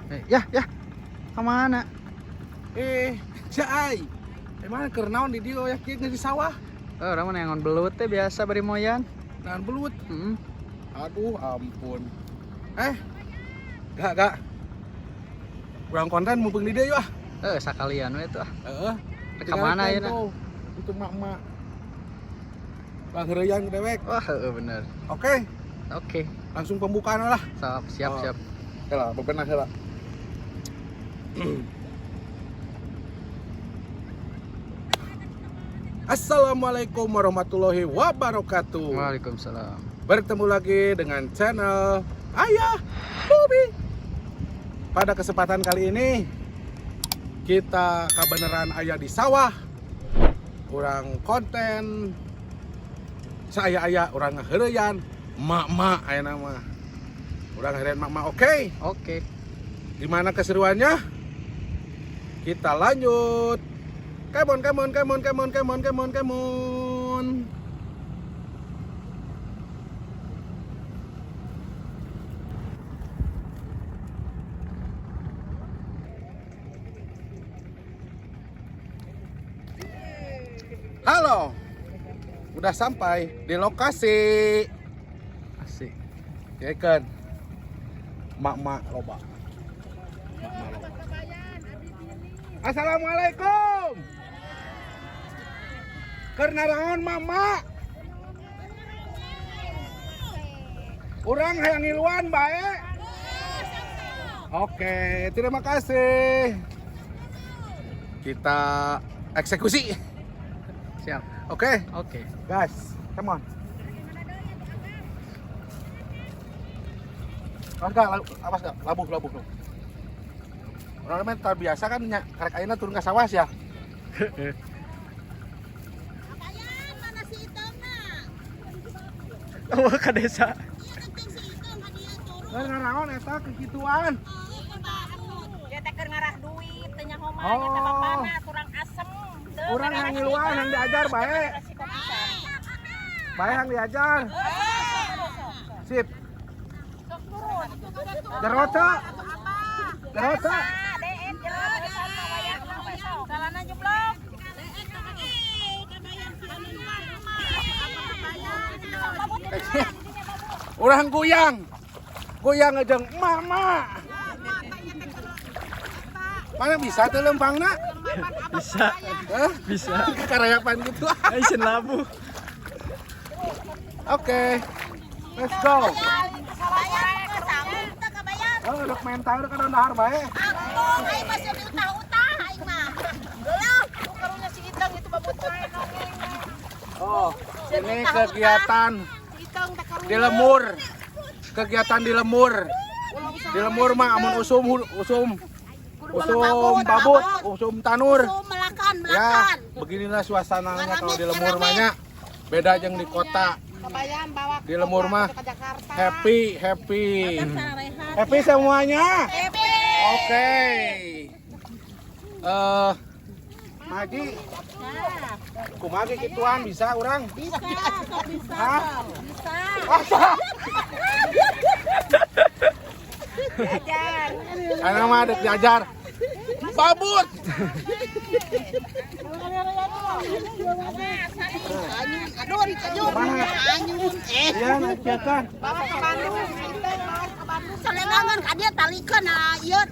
Ya, ya. Kemana? Cai. Emang keur naon di dieu ya kieu di sawah? Oh, urang mah neangan belut teh biasa bari moyan. Naon belut? Heeh. Aduh, ampun. Gak, gak. Kurang konten mumpung di dieu ah. Sakalian we tuh ah. Heeh. Rek ka mana ayeuna? Itu mak-mak. Bang heureuyan dewek. Wah, heeh bener. Oke, Oke. langsung pembukaan lah. Siap, siap, Oh. siap. Heula, bebenah heula. Assalamualaikum warahmatullahi wabarakatuh. Waalaikumsalam. Bertemu lagi dengan channel Ayah Bobi. Pada kesempatan kali ini kita kebenaran ayah di sawah. Kurang konten saya ayah orang ngaheureyan mak-mak aya nama. Urang ngaheureyan mak-mak, oke. Oke. Gimana keseruannya? Kita lanjut. Come on, come on, come on, come on, come on, come on, come on. Halo, udah sampai di lokasi. Asik. Ya kan, mak-mak loba. Mak-mak loba. Assalamualaikum. Keur naraon mama? Urang hayang ngiluan bae. Oke, terima kasih. Kita eksekusi. Siap. Oke, Oke. guys, come on. Awas gak, awas gak, labuh, labuh, labuh. Orang mah biasa kan nya, karek ayeuna turun ke sawah ya. Kabayan, mana si Itong na? Oh, ke desa. Iya, penting si Itong ka dieu turun. Keur naraon eta kekituan. Oh, babut. Ya teh keur ngarah duit teh nyaho mah Oh. nya teh bapana kurang asem. Teu Urang ngarah hayang ngiluan hayang diajar bae. resiko pisan. Bae hayang diajar. Sip. Sok turun. Jero teu? Jero teu? Deet jero desa mah wayahna we sok. Calana jeblok. Eh, kabayan si anu mah. Apa kabayan? Sok babut di dinya babut. Urang goyang. Goyang jeung mama. Mana bisa teu lempangna? Bisa. Hah? Bisa. Karayapan gitu. Aisin labuh. Oke. Let's go. Kabayan, sanggup teu kabayan? Oh, rek main tahu rek dahar bae. Ampun, aing masih diutah-utah aing mah. Leuh, Karunya si Itong itu babut wae nongeng. Oh, ini kegiatan Si Itong teh karunya. di lemur. Kegiatan di lemur. Di lemur mah amun usum usum usum babut, usum tanur. usum melakan, Ya, melakan. beginilah suasananya kalau di lemur mah nya. Beda jeung di kota. Kabayan bawa Di lemur mah ke Jakarta. happy, happy. Happy semuanya. Happy. Oke. Magi. Kumaha kituan bisa urang? Bisa, sok bisa. Hah? Bisa. Asa. Diajar. Karena mah dek diajar. Babut. Anyun, adun, anyun, anyun. Eh, Iya, naik kan. Bawa ke Bandung, si Itong bawa ke Bandung. Salelangan ka dieu talikeun ah ieu.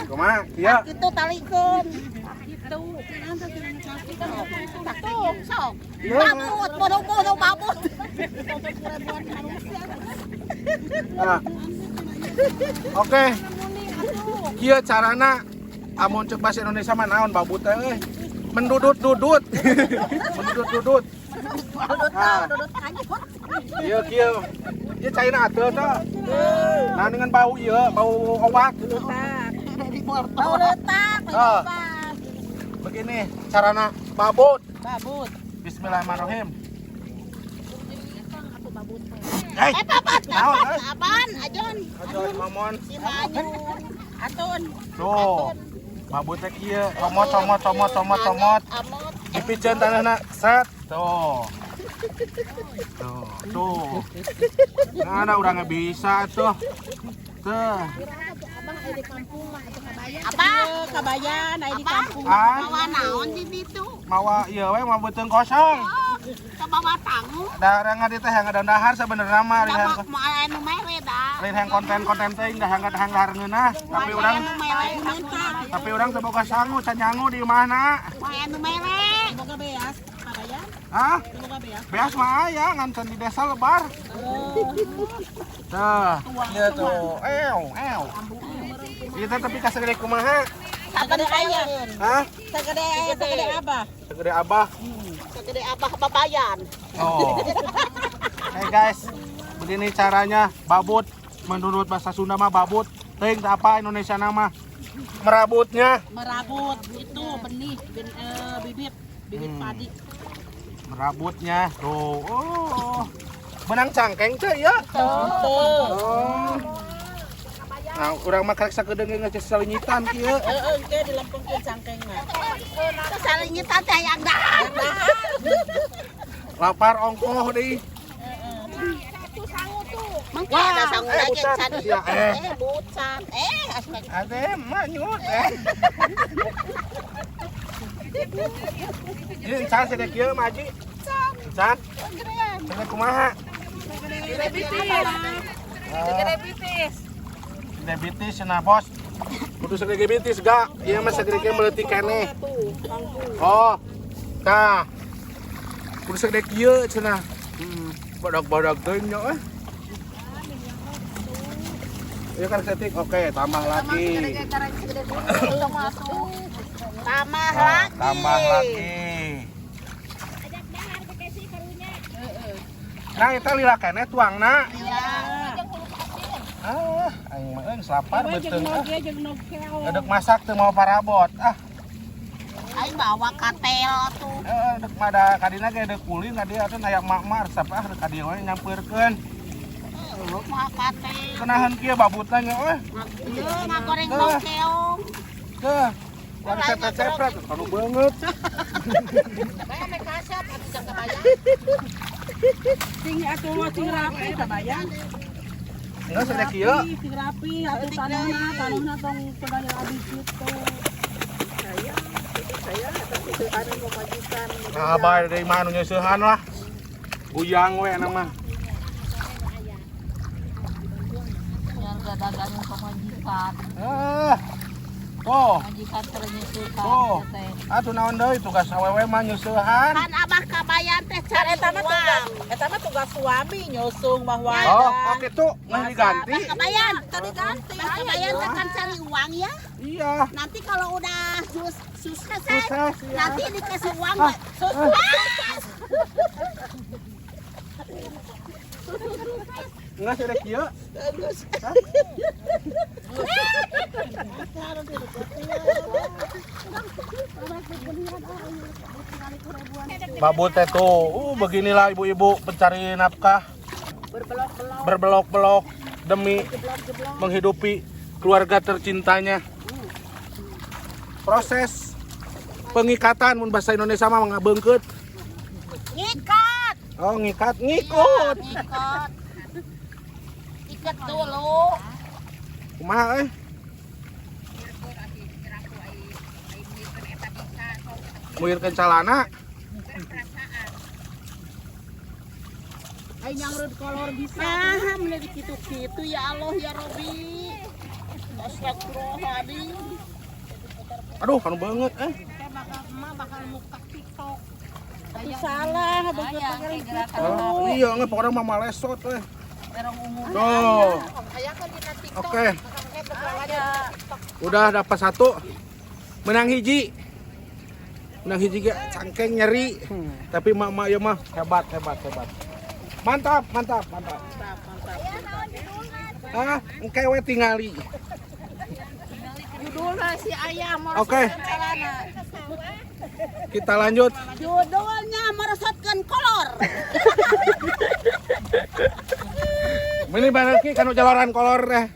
Kumaha? Iya. Kitu talikeun. Kitu. Tuh, sok. Iya. Babut, bodoh-bodoh babut. Nah. Oke. Kieu carana amun cek bahasa Indonesia mah naon babut teh euy. Mendudut-dudut. Mendudut-dudut. Dudut Ah. dudut kanyut. Ieu kieu. Ieu caina ateu teh. Nah dengan bau ieu, bau obat. Bau letak. Ah. Begini carana babut. Babut. Bismillahirrahmanirrahim. Eh, Eh, papat, Naon, papat, eh? apaan, ajon? Aduh, mamon. Si Manyun. Atun. Tuh. Babut teh kieu, comot comot comot comot comot. Amot. Dipiceun tanahna set. Tuh. Tuh, tuh. Nah, nah urang bisa tuh. Tuh. Abah di kampung mah atuh kabayan. Abah kabayan aya di kampung. Mawa naon di ditu? Mawa ieu we mawa beuteung kosong. Kabawa tangu. Da urang di teh hayang dahar sabenerna mah Moal anu mere da. Lain hayang konten-konten teuing da hayang dahar ngeunah. Tapi urang teu boga sangu can nyangu di imahna. Moal anu mere. Boga beas kabayan. Hah? Boga beas. Beas mah aya ngan can di desa lebar. Tah, ieu tuh. Ew, ew. Ieu teh tapi kasegede kumaha? Sagede aya. Hah? Sagede sagede abah. Segede abah. Segede abah babayan. Oh. Hey guys, begini caranya babut. Menurut bahasa Sunda mah babut. Teuing teh apa Indonesia nama? Merabutnya. Merabut itu benih, bibit, bibit padi. Merabutnya. Tuh. Oh. Benang cangkeng teh ya. Tuh. Oh. Nah, urang mah karek sakedeung ge geus salinyitan kieu. Heeh, engke dilempengkeun cangkeng mah. Salinyitan teh hayang dahar. Lapar ongkoh deui. Mangke ada sangu lagi can. Bucan. Ade manyut Ini encan sedek kieu mah Haji. Encan. Sedek kumaha? Diabetes. Diabetes cenah bos. Kudu segede diabetes ga? Ieu mah segede kieu meuletik keneh. Oh. Tah. Kudu segede kieu cenah. Badag-badag teuing nya euy. Iya kan setik, oke, tambah lagi. Tambah lagi. Tambah lagi. Nah, eta lila keneh tuangna. Iya. Ah, aing mah euy lapar beuteung. Edek masak teu mau parabot. Ah. Aing bawa katel atuh. Heeh, edek mah da kadina ge edek ulin ka dieu atuh hayang mak-mak resep ah ka dieu we nyampeurkeun. Mah katel. Kenahan kieu babutna nya euy. Ieu ngagoreng keong. Teh. Ulah cepret-cepret kanu beungeut. Bae ame kasep atuh jang kabayan. Sing atuh mah sing rapi kabayan. Enggak segede kieu. Sing rapi atuh tanahna tong kabayan abis kitu. Saya tapi anu pamajikan. Nah, bae deui mah anu nyeusehan lah. Guyang we na mah. Dagangan pamajikan. Tuh. Pamajikan ternyusukan. Tuh. Atuh naon deui tugas awewe mah nyeusehan. Kan abah kabayan teh cari eta mah tugas. Eta mah tugas suami nyusung mah wae. Oh, kitu mah diganti. Abah kabayan, tadi diganti. Abah kabayan teh kan cari uang ya. Iya. Nanti kalau udah sukses, ya. Nanti dikasih uang. Sukses. Enggak sedek kieu. Bagus. Babut teh tuh, beginilah ibu-ibu pencari nafkah. Berbelok-belok demi menghidupi keluarga tercintanya. Proses pengikatan mun bahasa Indonesia mah ngabeungkeut. Ngikat. Oh, ngikat, ngikut. Ngikut. Ikat dulu. Kumaha euy? Muyurkeun calana. Ai nyangrud kolor bisa. Nah, mun kitu-kitu ya Allah ya Robi. Astagfirullahaladzim. Aduh, kanu banget eh. Bakal muka TikTok. Salah, begitu gitu. Oh, iya, nggak pokoknya mama lesot eh. Tuh. Oke. Udah dapat satu. Menang hiji. Menang hiji ge cangkeng nyeri. Tapi mak-mak ya mah hebat, hebat, hebat. Mantap, mantap, mantap. Ah, engke we tingali. Judulnya si ayah Oke. Kita lanjut. Judulnya merosotkan kolor. Ini barang ki kanu jaloran kolor teh.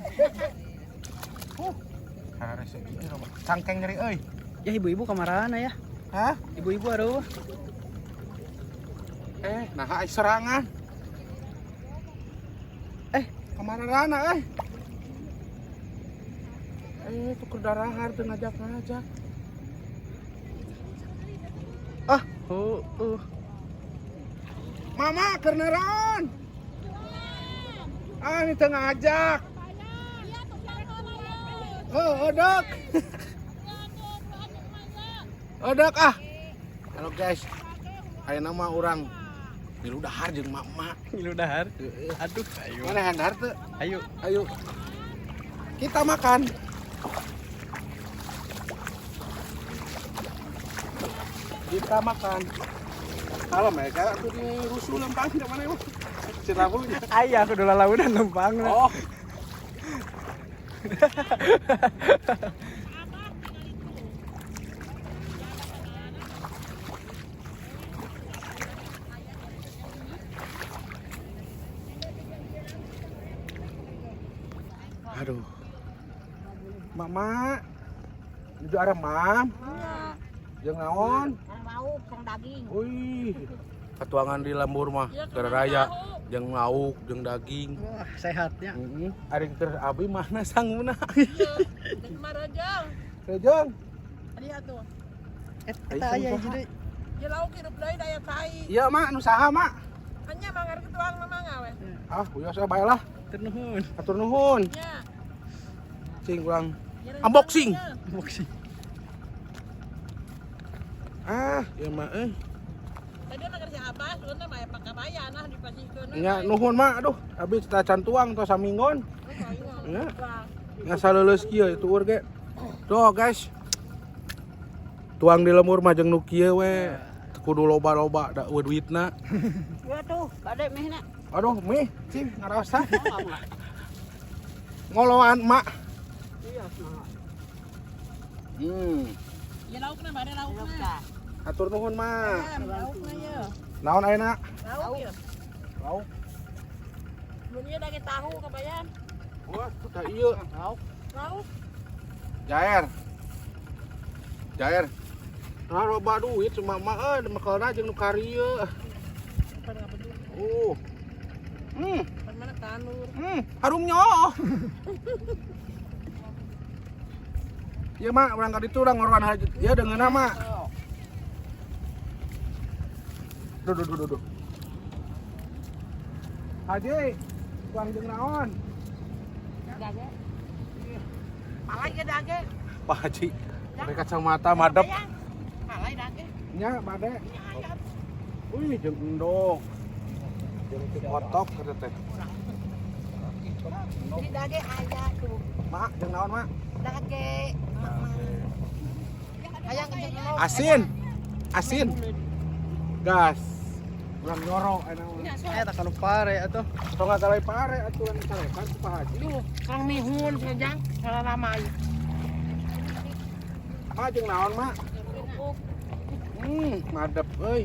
Cangkeng nyeri euy. Ya ibu-ibu kamarana ya? Hah? Ibu-ibu aduh. Nah ai serangan. Kamarana euy. Tuker darahar teu ngajak-ngajak. Ah, Oh. Mama keur naraon? Ah, ini teu ngajak. Oh, odok. Odok ah. Halo guys. Ayeuna mah urang milu dahar jeung mak-mak. Ngilu dahar. Heeh. Aduh, ayo. Mana yang dahar teu? Ayo. Ayo. Kita makan. Kita makan. Kalau mereka tuh di rusuh lempang di mana emang? Cirabunya. Ayah aku udah lalaunan lempang. Oh. Aduh. Mama. Nuju arah mam. Jeung naon? Lauk, kang daging. Wih. Katuangan di lembur mah gara raya jeung lauk, jeung daging. Wah, sehatnya. Heeh. Ari keur abi mana sanguna? Marajang. Rejong. Dia tuh. Eta aya hiji deui. Ya lauk hirup deui daya tai. Iya, Mak, nu saha, Mak? Anya mangar ketuang mah mangga we. Ah, uyah saya bae lah. Hatur nuhun. Atur nuhun. Nya. Cing urang unboxing. Unboxing. Ah, ieu mah euy. Tadi mah kerja apa? Sebenarnya mah pakabaya nah dipasihkeun. Nya nuhun, Mak. Aduh, abi tacan tuang tos saminggon. Nya. Nya saleuleus kieu itu ur ge. Tuh, guys. Tuang di lemur mah jeung nu kieu we. Kudu loba-loba da eueuh duitna. Ya tuh, bade mehna. Aduh, mih, cing ngarasa. Ngoloan, Mak. Iya, nah. Ya laukna bade laukna. Atur nuhun, Mak. Laukna ye. Naon ayeuna? Lauk ye. Lauk. Mun ieu daging tahu kabayan. Wah, tah ieu. Lauk. Lauk. Jair. Jair. Nah, loba duit cuma mak euy, mekelna jeung nu karieu. Oh. Mana tanur. Harumnya. Iya mak, urang ka ditu urang ngoroan haji. Ya deungeunna mak. Duh duh duh duh. Haji, tuang jeung naon? Dage. Palai ge dage. Pak Haji, pakai kacamata madep. Palai dage. Nya bade. Wih, jeung endog. Jeung kotok kata teh. Ini dage aya tuh. Mak, jeung naon mak? Dage. Hayang jeung lauk. Asin. Asin. Gas. Urang nyoro enak. Eta kalau pare atuh. Tong nggak pare atuh urang calekan ku Pak Haji. Kang mihun sejang salah lama ieu. Mak jeung naon mak? Madep euy.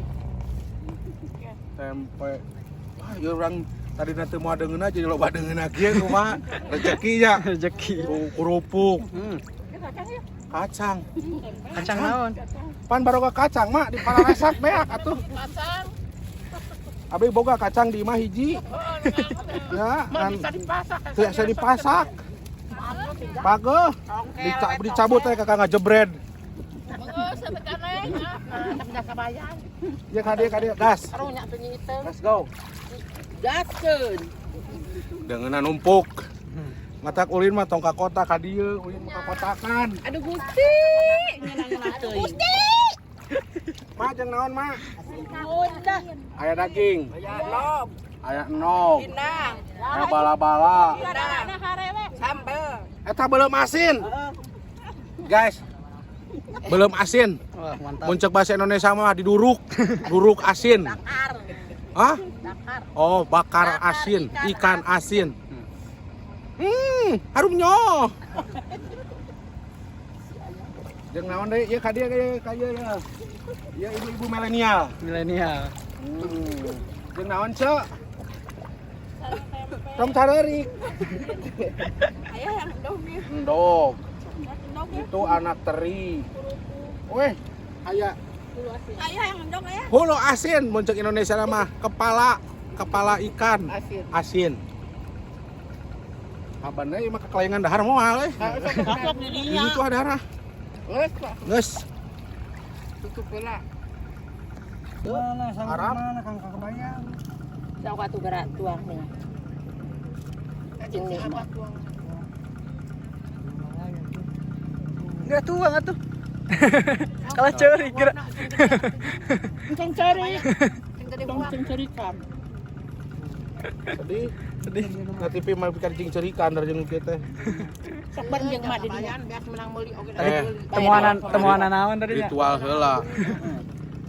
Tempe. Wah, ieu urang tadi teu moal deungeunna jadi loba deungeunna kieu kumaha. Rezeki nya. Rezeki. Kerupuk. Kacang. Kacang naon? Pan baroga kacang mak di pararasak beak atuh. Kacang. Abi boga kacang di imah hiji. Ya, Mah kan bisa dipasak. teu bisa dipasak. Pageuh. Dicabut teh kakak ngajebred. Bagus, sampai nah, kabayan. Ya kade kade gas. Karunya tuh nyitu. Let's go. Gaskeun. Dengeuna numpuk. Matak ulin mah tong ka kota ka dieu, ulin mah ka kotakan. Aduh Gusti, ngeunang teuing. Gusti. Mak jeung naon mak? Udah. Aya daging, Aya aya enog, Pinang. aya bala-bala. Sambel. Eta belum asin. Guys, belum asin. Wah, mantap. Muncak bahasa Indonesia mah diduruk, duruk asin. Bakar. Hah? Bakar. Oh, bakar asin, ikan asin. Harumnya. Jeung naon deui? Ieu ka dieu ka ieu ya. Ieu ibu-ibu milenial. Milenial. Jeung naon, Cek? Tong carerik. Ayah yang endog nih. Endog. Endog ya. Itu anak teri. Weh, aya Ayah yang endog ayah. hulu asin muncul Indonesia mah kepala kepala ikan Asin. asin. Abana ieu mah kekelayangan dahar moal euy. Cocok di dinya. Ini tuh ada darah. Geus. Tutup heula. Mana sang Arab. mana Kang kebayang. Sok atuh gerak tuang nih. Cing mah. Enggak tuang atuh. Kalah ceurik gerak. Enceng ceurik. Tong cerikan. Sedih. Sedih. Na TV mah pikir cing cerikan dari jeung kieu teh. Sok bareng jeung mak di dinya. Tadi temuanan temuanan naon tadi nya? Ritual heula.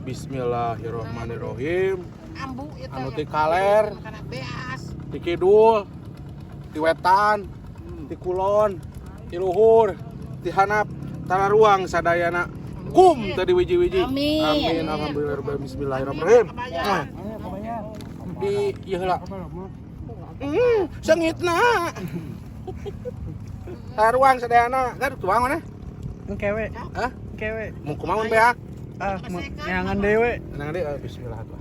Bismillahirrahmanirrahim. Anu ti kaler, ti kidul, ti wetan, ti kulon, ti luhur, ti hanap, tararuang sadayana. Kum tadi wiji-wiji. Amin. Amin. Alhamdulillah. Bismillahirrahmanirrahim. Nah, di ieu heula. Sengitna. Tararuang sadayana. Kan tuang mana? Engkewe. Hah? Engkewe. Mau kumaha mun beak? Ah, neangan dewe. Tenang deh, bismillah tuh.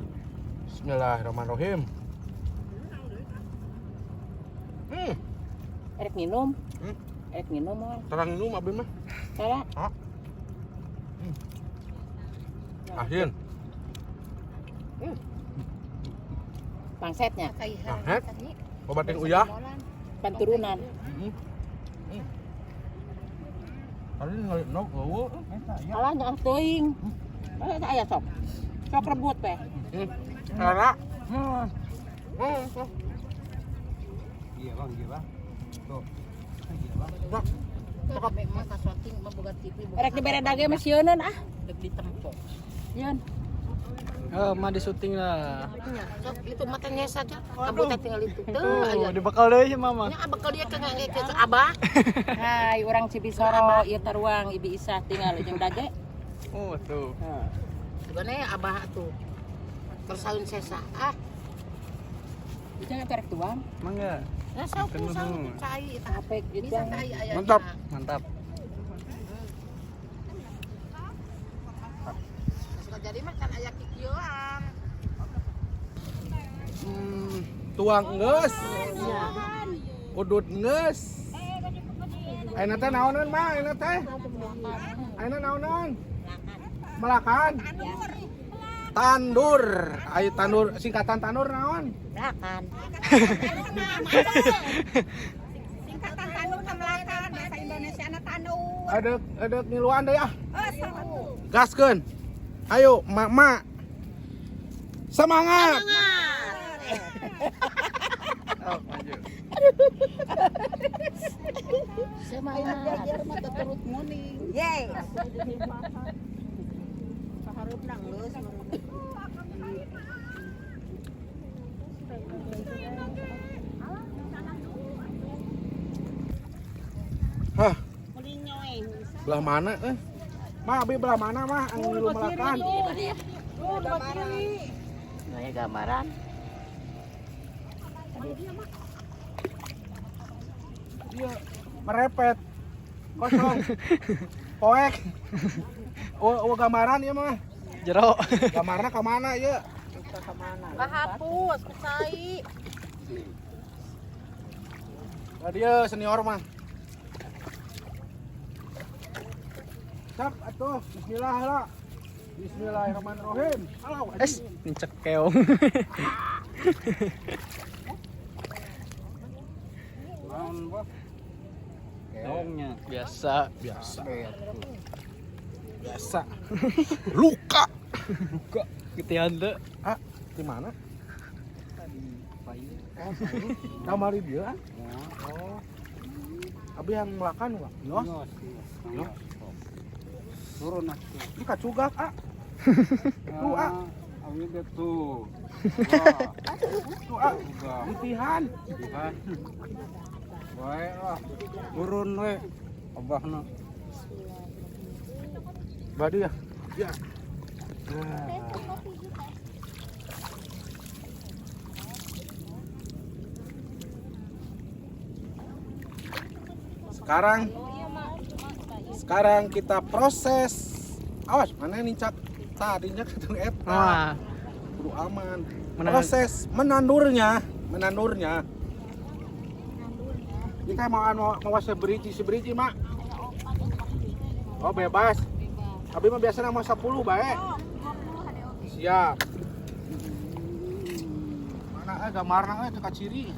Bismillahirrahmanirrahim. Erek minum. Hmm? Erek minum moal. Terang minum abi mah. Salah. Asin. Pangsetnya, Ahet. Obat yang uyah. panturunan. Tadi ngelit nok eueuh. Alah nyaah teuing. Aya aya sok. Sok rebut teh. Rara. Iya bang, iya bang. Tuh. Iya bang. Erek dibere dage mah sieuneun ah. Deg ditempok. Yeun. Oh, mah di syuting lah. Sok itu matanya saja. Kamu teh tinggal itu. Tuh, Tuh, aya. dibekal deui si mama. Nya bakal dia ke ngangge ke abah. Hai, urang Cibisoro ieu taruang Ibi Isah tinggal jeung dage. Oh, tuh. Heeh. Sebenarnya abah tuh. Tersaun sesa. Ah, Jangan terek tuang. Mangga. nah sok saun cai eta. Apek gitu. Bisa cai aya. Mantap. Mantap. Suka jadi mah kan aya kikieuan. Tuang geus. Udut geus. Ayeuna teh naoneun mah, ayeuna teh? Ayeuna naoneun? Melakan. Tandur. Ayo tandur, singkatan tandur naon? Melakan. Singkatan tanur ka melakan bahasa Indonesia na tanur. Ada ada ngiluan deui ah. Gaskeun. Ayo, mak-mak. Semangat. Oh, maju. Semangat. Mata turut muning. Yeay. Paharupna geus. Hah. Belah mana eh? Ma, abi belah mana mah anu ngilu melakan? Aya gambaran. Iya, merepet. Kosong. Poek. Oh, oh gambaran ieu mah. Jero. Gambarna ka mana ieu? Kahapus ku cai. Tadi ya senior mah. Cap atuh, bismillah lah. Bismillahirrahmanirrahim. Halo, Es, nincek keong. Naon bang? Keongnya. Biasa. Biasa. Biasa. Luka. Luka. Getihan teu. Ah, di mana? Kamari dia. Oh. Abi yang melakan wah. Nyos. Nyos. Nyos. Turun atuh. Ini kacugak, ah. Tuh, ah. Abi deh tuh. Tuh, ah. Getihan. Bukan. Baik lah. Turun we. Abahna. Badi ya? Ya. Nah. Sekarang kita proses. Awas, mana nincak tadinya ketemu eta. Wah, Kudu aman. Menan- Proses menandurnya, menandurnya. Kita mau mau seberiji seberiji, Mak. Oh, bebas. Abi mah biasanya mau 10 bae. Siap. Mana gambarna teu kaciri.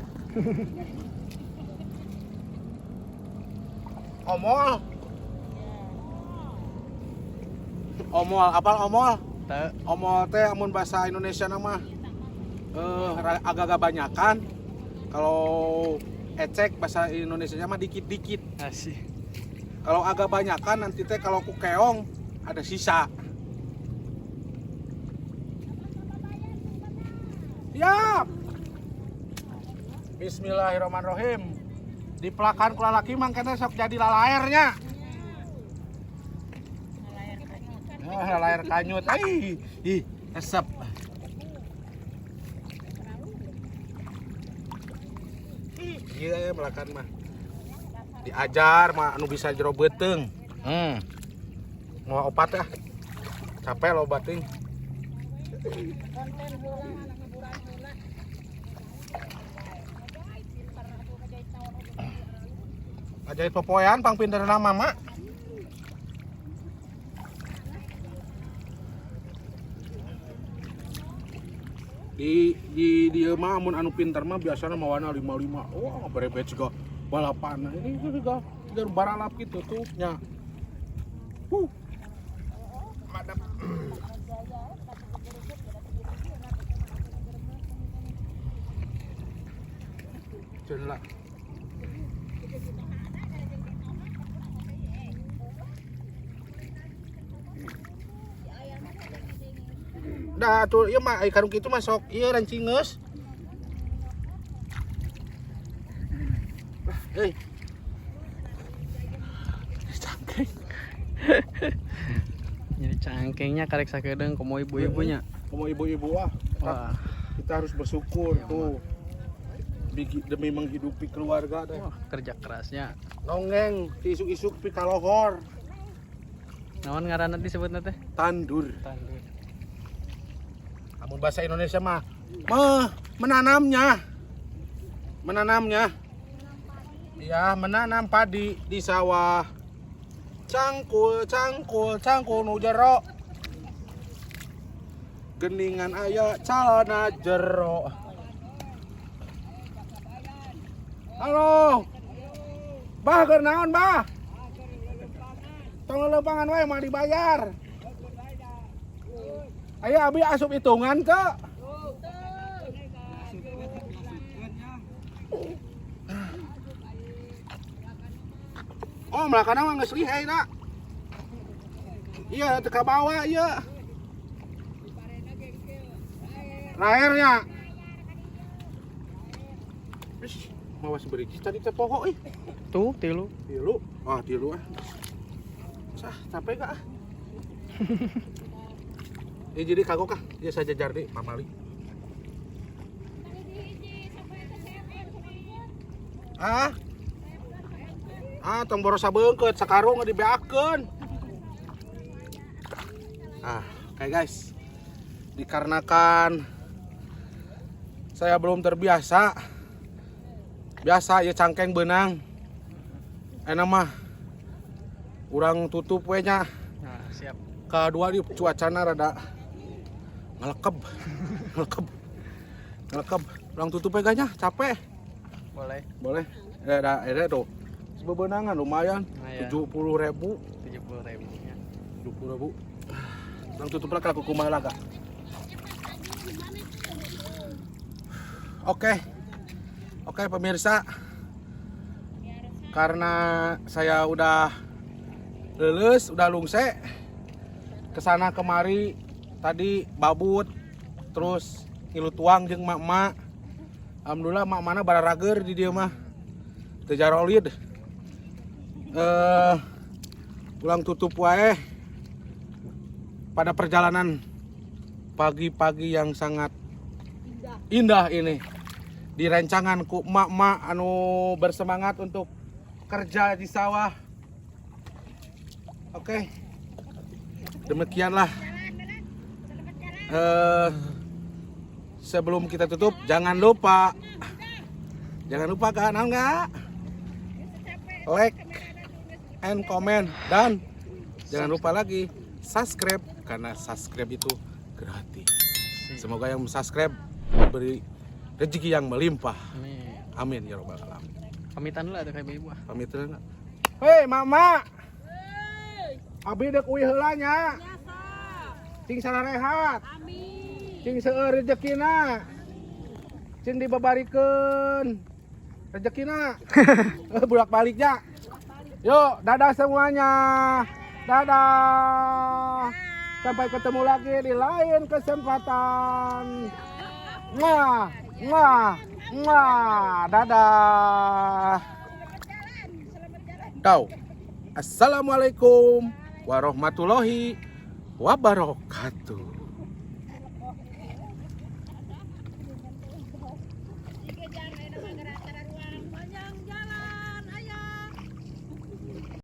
Omol. Omol, apal omol? Teu. Omol teh amun bahasa Indonesia nama agak-agak banyakan. Kalau ecek bahasa Indonesia mah dikit-dikit. Asih. Kalau agak banyakan nanti teh kalau ku keong ada sisa. Siap. Bismillahirrahmanirrahim. Dipelakan ku lalaki mangkana sok jadi lalaernya. Ah, lalaer kanyut. Ih, ih, resep. Ih, iya melakan mah. Diajar mah anu bisa jero beuteung. Mau opat ah. Capek lo bating. Ngajahit popoean pang pinterna mama. Di dieu mah amun anu pinter mah biasana mawana 55. Wah, berebet juga balapan. Nah, ini juga juga baralap gitu tuh nya. Huh. Madap. Jelak. Dah tuh ieu mah ai karung kitu mah sok ieu rancingeus. Lah, euy. Cangkeng. Jadi cangkengnya karek sakedeung komo ibu-ibunya. Komo ibu-ibu ah. Wah. Kita harus bersyukur Iya, tuh. Demi menghidupi keluarga teh. Wah, kerja kerasnya. Nonggeng isuk-isuk pi kalohor. Naon ngaranna disebutna teh? Tandur. Tandur. Amun bahasa Indonesia mah menanamnya. Menanamnya. Ya, menanam padi di sawah. Cangkul, cangkul, cangkul nu jero. Geningan aya calana jero. Halo. Bah, keur naon, Bah? Tong leuleumpangan wae mah dibayar. Ayo abi asup hitungan ke. Oh, melakana mah geus lihai na. Iya, teu kabawa ieu. Lahernya. Ih, mawa seberiji tadi teh poho ih. Tuh, tilu. Tilu. Ah, tilu ah. Sah, capek gak ah? Ya jadi kagok ah, ya saya jajar deh, pamali. Ah? Ah, tong boros sabeungkeut sakarung dibeakeun. Ah, oke guys. Dikarenakan saya belum terbiasa. Biasa ya cangkeng benang. Enak mah urang tutup we nya. Nah, siap. Kedua di cuacana rada ngelekeb. Ngelekeb. Ngelekeb. Urang tutup we nya, capek. Boleh. Boleh. Tuh. Sebebenangan lumayan. Lumayan. 70.000. 70.000 nya. 70.000. Urang tutup lah kalau kumaha lah. Oke. Oke pemirsa. Karena saya udah lulus, udah lungse. Kesana kemari tadi babut, terus ngilu tuang jeung mak-mak. Alhamdulillah mak mana bararager di dieu mah. Teu jarolid. Ulang tutup wae pada perjalanan pagi-pagi yang sangat indah ini. Di rencangan ku mak-mak anu bersemangat untuk kerja di sawah. Oke. Demikianlah. Sebelum kita tutup, jangan lupa. Jangan lupa kan, enggak? Like and comment dan jangan lupa lagi subscribe karena subscribe itu gratis. Semoga yang subscribe diberi rezeki yang melimpah. Amin. Amin ya robbal alamin. Pamitan dulu atau kayak ibu ah. Pamit heula nggak? Hei mama. Abi dek uih heula nya. Cing sararehat. Amin. Cing seueur rezekina. Cing dibabarikeun. Rezekina. Eh, bolak-baliknya. Yuk, dadah semuanya. Dadah. Sampai ketemu lagi di lain kesempatan. Mwah, mwah, mwah. Dadah. Kau. Assalamualaikum warahmatullahi wabarakatuh.